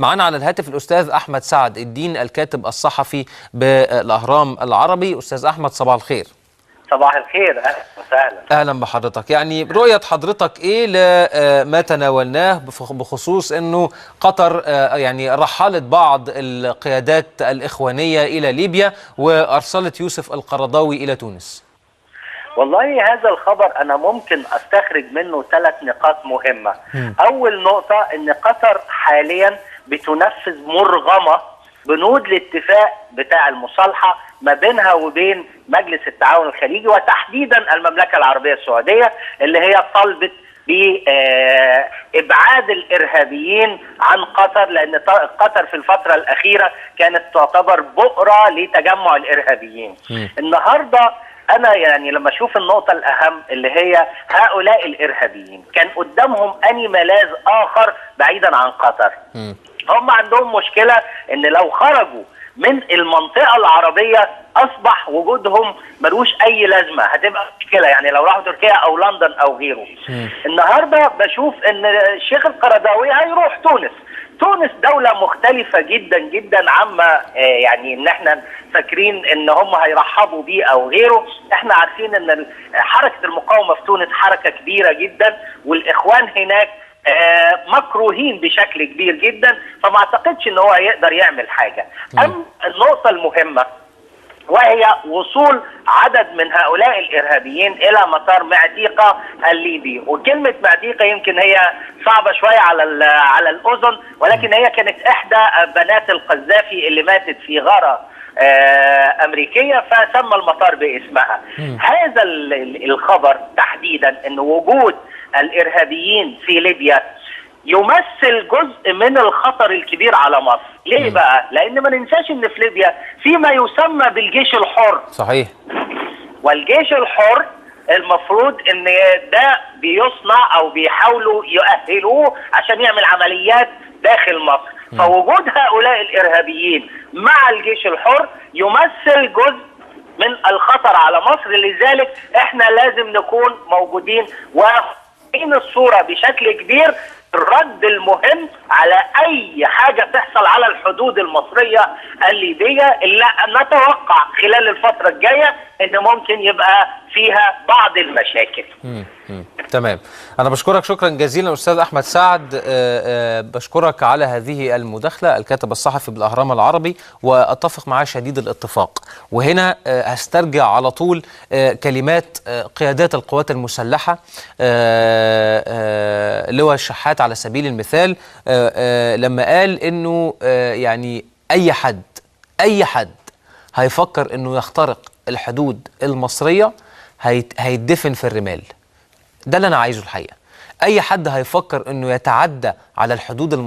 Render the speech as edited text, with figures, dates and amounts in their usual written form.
معانا على الهاتف الأستاذ أحمد سعد الدين الكاتب الصحفي بالأهرام العربي. أستاذ أحمد، صباح الخير. صباح الخير، أهلا وسهلا. أهلا بحضرتك. يعني رؤية حضرتك إيه لما تناولناه بخصوص أنه قطر يعني رحلت بعض القيادات الإخوانية إلى ليبيا وأرسلت يوسف القرضاوي إلى تونس؟ والله هذا الخبر أنا ممكن أستخرج منه 3 نقاط مهمة. أول نقطة أن قطر حاليا بتنفذ مرغمة بنود الاتفاق بتاع المصالحة ما بينها وبين مجلس التعاون الخليجي، وتحديدا المملكة العربية السعودية اللي هي طلبت بإبعاد الإرهابيين عن قطر، لأن قطر في الفترة الأخيرة كانت تعتبر بؤرة لتجمع الإرهابيين. النهاردة أنا يعني لما أشوف النقطة الأهم اللي هي هؤلاء الإرهابيين كان قدامهم أي ملاذ آخر بعيدا عن قطر. هم عندهم مشكلة إن لو خرجوا من المنطقة العربية أصبح وجودهم ملوش أي لازمة، هتبقى مشكلة يعني لو راحوا تركيا أو لندن أو غيره. النهاردة بشوف إن الشيخ القرضاوي هيروح تونس. تونس دولة مختلفة جدا جدا عما يعني ان احنا فاكرين ان هم هيرحبوا بيه او غيره. احنا عارفين ان حركة المقاومة في تونس حركة كبيرة جدا، والاخوان هناك مكروهين بشكل كبير جدا، فما اعتقدش ان هو هيقدر يعمل حاجة. اما النقطة المهمة وهي وصول عدد من هؤلاء الإرهابيين إلى مطار معتيقة الليبي. وكلمة معتيقة يمكن هي صعبة شوية على الأذن، ولكن هي كانت إحدى بنات القذافي اللي ماتت في غارة أمريكية، فسمى المطار باسمها. هذا الخبر تحديدا أن وجود الإرهابيين في ليبيا يمثل جزء من الخطر الكبير على مصر. ليه بقى؟ لأن ما ننساش إن في ليبيا في ما يسمى بالجيش الحر. صحيح. والجيش الحر المفروض إن ده بيصنع أو بيحاولوا يؤهلوه عشان يعمل عمليات داخل مصر. فوجود هؤلاء الإرهابيين مع الجيش الحر يمثل جزء من الخطر على مصر، لذلك إحنا لازم نكون موجودين واخدين الصورة بشكل كبير. الرد المهم على أي حاجة تحصل على الحدود المصرية الليبية اللي نتوقع خلال الفترة الجاية إن ممكن يبقى فيها بعض المشاكل. تمام. أنا بشكرك شكرا جزيلا أستاذ أحمد سعد، بشكرك على هذه المداخلة، الكاتب الصحفي بالأهرام العربي، وأتفق معاه شديد الاتفاق. وهنا هسترجع على طول كلمات قيادات القوات المسلحة، لواء الشحات على سبيل المثال، لما قال إنه يعني أي حد هيفكر إنه يخترق الحدود المصرية هيدفن في الرمال. ده اللي أنا عايزه الحقيقة. أي حد هيفكر إنه يتعدى على الحدود المصرية